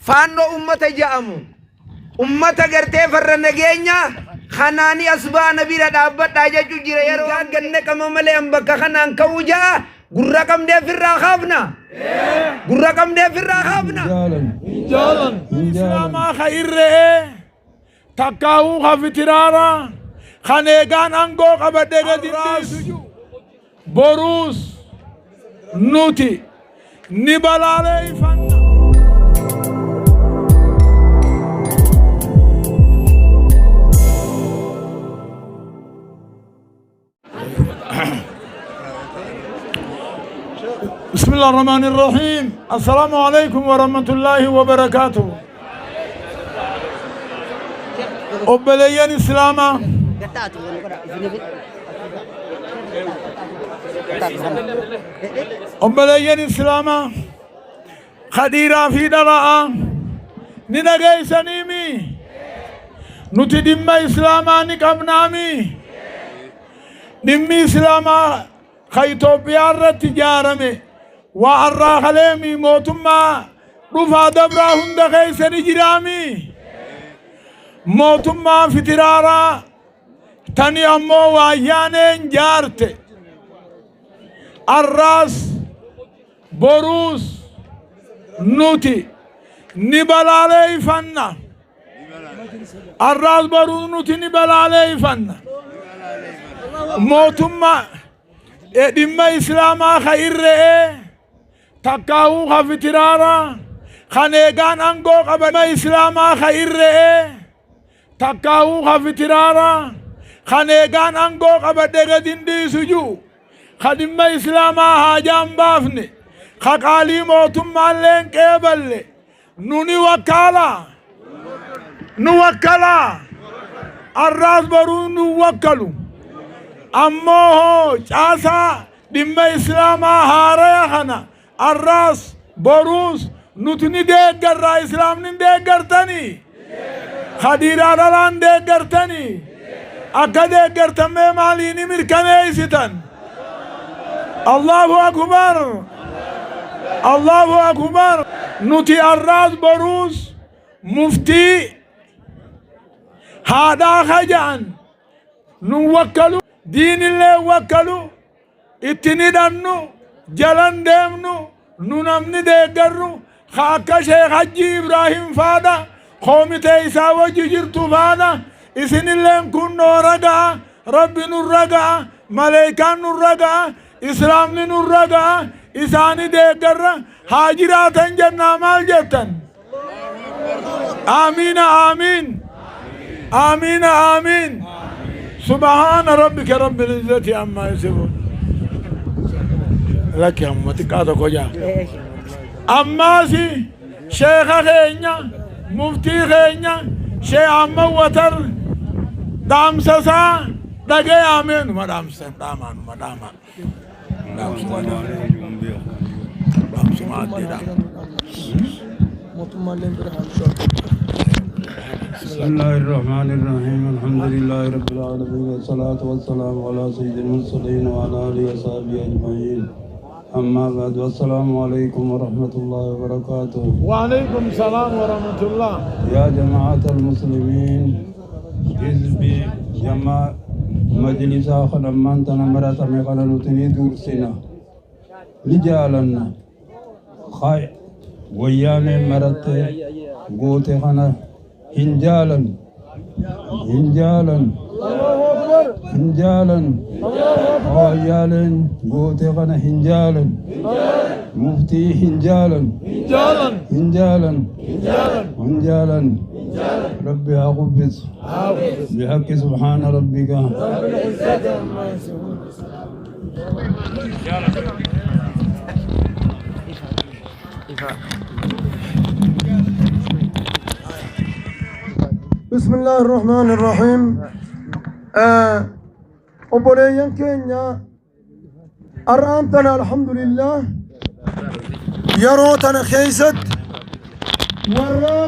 Faannoo ummata ja'amu ummata gartee farra nageenya kanaani as baana bira dhaabbadhaa jechuu jira. Yeroo ganna qama malee an bakka kanaan ka'uu ja'a. Gurra qabnee firraa kaafna, gurra qabnee firraa kaafna. Jaalan. Islaamaa ka irre'ee takkaahuu ka fitiraaraa kan eegaan aangoo qabadhe gadi dhiisu boruus nuti ni balaaleeffanna. بسم الله الرحمن الرحيم. السلام عليكم ورحمة الله وبركاته. Obboleeyyan Islaamaa, obboleeyyan Islaamaa kadhiiraa fi dhala'aa, ni dhageessaniimi? Nuti dhimma Islaamaa ni qabnaami. Dhimmi Islaamaa ka Itoophiyaa irratti ijaarame waa arraa kaleemi, mootummaa dhufaa dabraa hunda keessa ni jiraami. Mootummaa fitiraaraa tani ammoo waayyaaneen jaarte arraas boruus nuti ni balaaleeffanna. Arraas boruus nuti ni balaaleeffanna. Mootummaa dhimma Islaamaa ka irre'ee takkaahuu ka fitiraaraa kan eegaan aangoo qaban Islaamaa ka irre'ee takkaahuu ka fitiraaraa kan eegaan aangoo qabadhe gadi hin dhiisu ji'u, ka dhimma Islaamaa haajaan baafne, ka qaalii mootummaallee hin qeeballe, nu ni wakkaala, nu wakkalaa? Arraas boruu nu wakkalu. Ammoo hoo caasaa dhimma Islaamaa haaraya kana arraas boruus nuti ni deeggarraa. Islaamni hin deeggartanii? Kadiiraa dhalaan deeggartanii? Akka deeggartamee maalii ni mirkaneessitan? Allahu akbar, Allahu akbar. Nuti arraas boruus muftii haadhaa kaja'an nu wakkalu, diinillee wakkalu, itti hidhannu, jalan deemnu. Nu namni deeggarru ka akka Sheekh Hajji Ibraahim faadha, koomitee isaa wajji jirtu faadha. Isinilleen kun noo raga'a, Rabbi nurra ga'a, maleekaan nurra ga'a, Islaamni nurra ga'a. Isaani deeggarra haa jiraatan jennaa. Maal jettan? Aamiina, aamiin, aamiina, aamiin. سبحان ربك رب العزة عما يصفون. Lakki, amma xiqqaa tokko jaa. Ammaasi sheeka keenya, muftii keenya Shee Ahmad Watar dhaamsasaa dhagayaame. Numa dhaamsan, dhaamaa, numa dhaamaa, dhaamsuma dhaamsuma addeedha. Mootummaalleen bira haa dhufu. بسم الله الرحمن الرحيم. الحمد لله رب العالمين، والصلاة والسلام على سيد المرسلين وعلى آله وصحبه أجمعين. أما بعد، والسلام عليكم ورحمة الله وبركاته. وعليكم السلام ورحمة الله. يا جماعة المسلمين، حزب جماعة مجلس خدمان تنمرة مقالة نتني دورسنا رجالنا خاي ويانا مرت قوتي خنا هنجالا هنجالا هنجالا ويالا قوتي خنا هنجالا مفتي هنجالا هنجالا هنجالا. ربي أغفز بحق سبحان ربك. رب العزة عما يصفون. بسم الله الرحمن الرحيم. Obboleeyyan keenya, har'aan tana alhamdulillah yeroo tana keessatti warra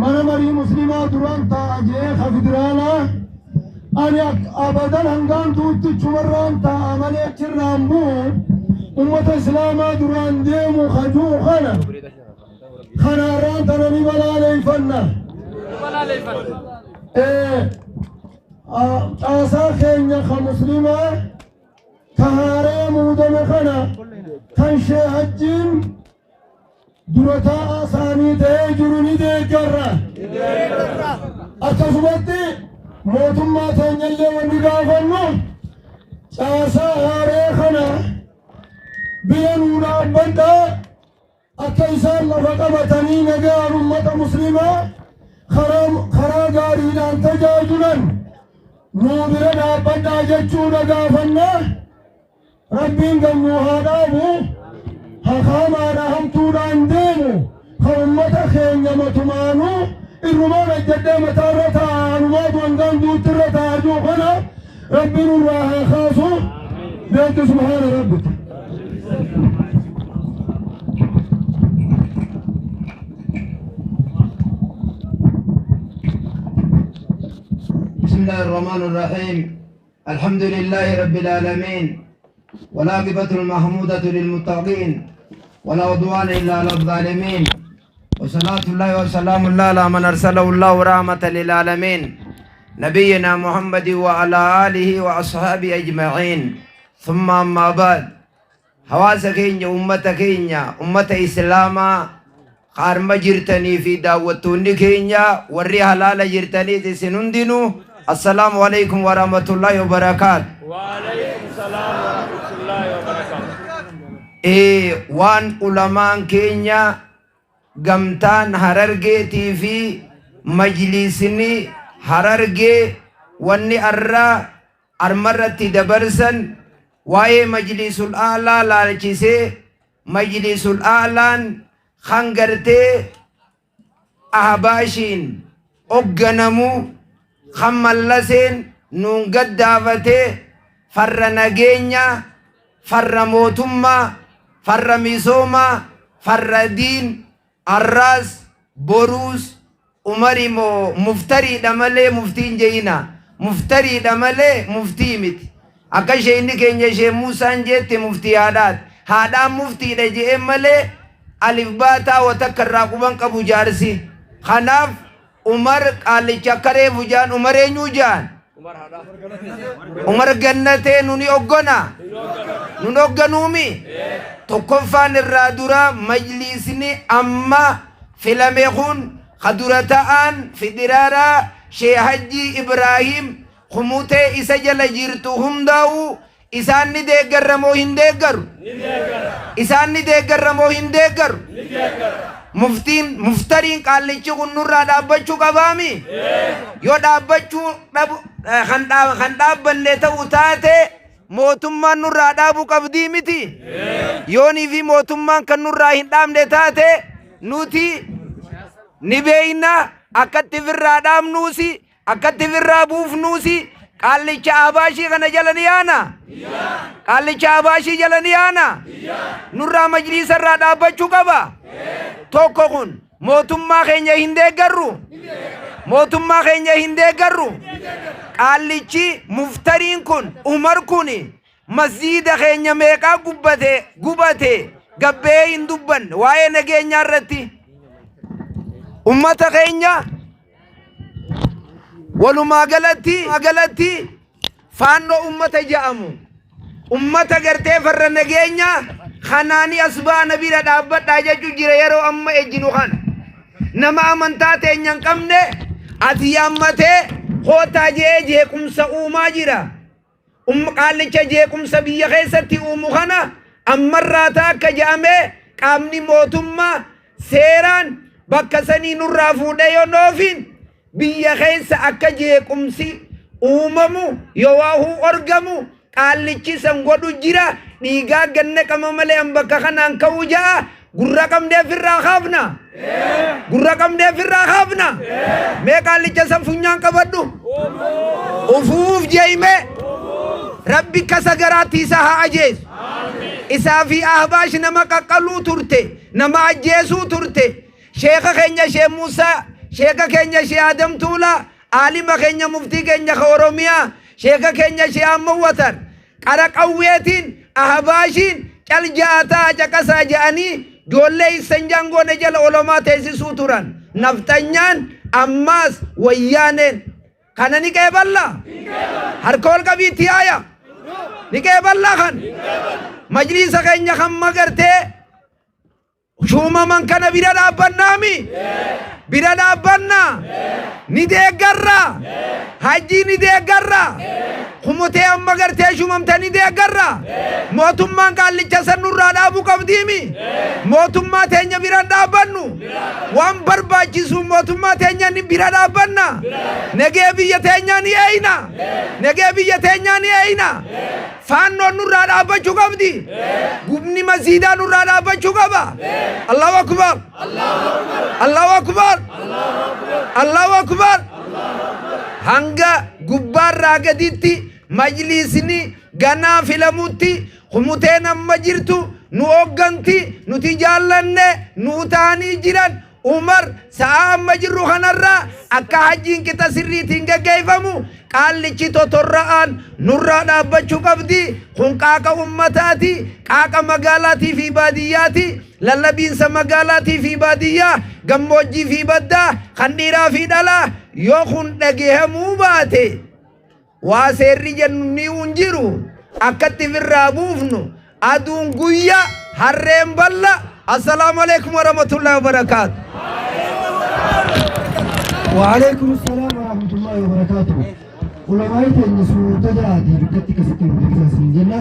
mana marii Muslimaa duraan taa'a jee ka federaalaa, ani abadan hangaan tuutti chumarraan taa'a malee achirraan bu'u, ummata Islaamaa duraan deemu kajuu kana. Kanaarraan tana ni balaaleeffanna. Caasaa keenya ka muslimaa ka haaree muudame kana kan Sheekh Hajjiin dura taa'aa isaanii ta'ee jiru ni deeggarra. Akkasumatti mootummaa teenyallee wanni gaafannu caasaa haaree kana bira nuu dhaabbadhaa akka isaan lafa qabatanii nagaan ummata muslimaa karaa gaariidhaan tajaajilan nuu bira dhaabbadhaa jechuudha gaafanna. Rabbiin gammuu haa dhaabu, hakaamaadha hamtuudhaan deemu ka ummata keenya matumaanuu irrumaan ajjadhee mataarra taa'anumaatu hangaan duutti irra taa'aa jiru kana Rabbiin irraa haa kaasu. Beektu subhaana rabbika. بسم الله الرحمن الرحيم. الحمد لله رب العالمين، والعاقبة المحمودة للمتقين، ولا عدوان إلا على الظالمين، وصلاة الله وسلام الله على من أرسله الله رحمة للعالمين، نبينا محمد وعلى آله وأصحابه أجمعين. ثم أما بعد، hawaasa keenya, ummata keenya, ummata islaamaa qaarma jirtanii fi daawwattoonni keenya warri halaala jirtaniis, isin hundinuu assalaamu alaikum warahmatullaahi wabarakaatu. وعليكم السلام ورحمة الله وبركاته. Waan ulamaan keenya gamtaan Harargeetii fi majlisni Harargee wanni arraa armarratti dabarsan waa'ee majlisul aalaa laalchisee, majlisul aalaan kan gartee Ahbaashiin hogganamu kan Mallaseen nuun gaddaafatee farra nageenya, farra mootummaa, farra misoomaa, farra diin, arraas boruus Umari moo muftariidha malee muftiin jeeyina, muftariidha malee muftii miti. Akka isheen keenya ishee Muusaan jette muftii haadhaati, haadhaan muftiidha je'een malee alif baataa wa takka irraa quban qabu jaarsi. Kanaaf Umar qaalicha akka reefu jaan, Umar eenyuu jaan, Umar Gannatee nuni oggona nun hogganuumi. Tokkoffaan irraa dura majlisni amma filame kun ka dura ta'an federaalaa Shee Hajjii Ibraahim Kumutee isa jala jirtu hundaa'u isaan ni deeggarra moo hin deeggaru? Isaan ni deeggarra moo hin deeggaru? Muftiin muftariin qaallichi kun nurraa dhaabbachuu qabaami? Yoo dhaabbachuu dhabu kan dhaabbanne ta'u taate mootummaan nurraa dhaabuu qabdii miti? Yoonii fi mootummaan kan nurraa hin dhaabne taate nuti ni beeyna akkatti firraa dhaabnuusi, akkatti firraa buufnuusi. Qaallicha Abaashii kana jala ni yaana, qaallicha Abaashii jala ni yaana. Nurraa majliisa irraa dhaabbachuu qaba. Tokko kun mootummaa keenya hin deeggarru, mootummaa keenya hin deeggarru. Qaallichi muftariin kun Umar kun masjiida keenya meeqaa gubbate, gubate, gabbee hin dubbanne waa'ee nageenyaa irratti. Ummata keenya walumaa galatti faannoo ummata ja'amu, ummata gartee farra nageenya kanaanii as baana bira dhaabbadhaa jechuu jira. Yeroo amma ejjinu kana nama amantaa teenya hin qabne ati yaammatee kootaa je'ee jeequmsa uumaa jira. Qaallicha jeequmsa biyya keessatti uumu kana ammarraa taakka je'amee qaamni mootummaa seeraan bakka sanii nurraa fuudhee yoo dhoofin biyya keessa akka jeequmsi uumamu yoo waahuu orgamu qaallichi san godhu jira. Dhiigaa ganna qama malee an bakka kanaan ka'uu ja'a. Gurra qabnee firraa kaafna, gurra qabnee firraa kaafna. Mee qaallicha san funyaan qabadhu ufuuf jeeyme. Rabbi kasa garaatti isa haa ajeesu. Isaa fi Ahbaash nama qaqqaluu turte, nama ajjeesuu turte. Sheeka keenya Shee Muusaa, sheeka keenya Shee Adam Tuulaa, aalima keenya, muftii keenya ka Oromiyaa, sheeka keenya Shee Amma Watar qara qawweetiin Ahbaashiin cal ja'ataa caqasaa ja'anii. Joollee issanjaan goone jala olomaa teessisuu turan. Nafxanyaan ammaas wayyaaneen. Kana ni qeeballa? Harka ol qabiitti yaaya. Ni qeeballaa kan? Majliisa keenya kan magartee shuumaman kana bira dhaabbannaami? Bira dhaabbannaa? Ni deeggarraa? Hajjii ni deeggarraa? Kumutee amma gartee shuumamte ni deeggarraa? Mootummaan qaallicha san nurraa dhaabuu qabdiimi? Mootummaa teenya bira hin dhaabbannu? Waan barbaachisu mootummaa teenya ni bira dhaabbanna? Nagee biyya teenyaa ni eeyna? Nagee biyya teenyaa ni eeyna? Faannoon nurraa dhaabbachuu qabdi. Gubni masiidaa nurraa dhaabbachuu qaba. Allahu Akbar. Allahu Akbar. Allahu Akbar. Hanga gubbaarraa gaditti majliisni ganaa filamutti kumuteen amma jirtu nu hoogganti nuti jaallanne nu ta'anii jiran. Umar, sa'aa amma jirru kanarraa akka hajjiin qixa sirriitiin gaggeeffamu qaallichi totorra'aan nurraa dhaabbachuu qabdi. Kun qaaqa ummataati, qaaqa magaalaatii fi baadiyyaati, lallabiinsa magaalaatii fi baadiyyaa, gammoojjii fi baddaa, kan dhiiraa fi dhalaa yoo kun dhagehamuu baate waa seerri jennu ni hin jiru. Akkatti firraa buufnu aduun guyya harreen balla. Assalaamu alaikum warahmatullahi wabarakaatu. وعليكم السلام ورحمة الله وبركاته. علماء تنسو تجرى دي بكتي كسكين بكتي جنة.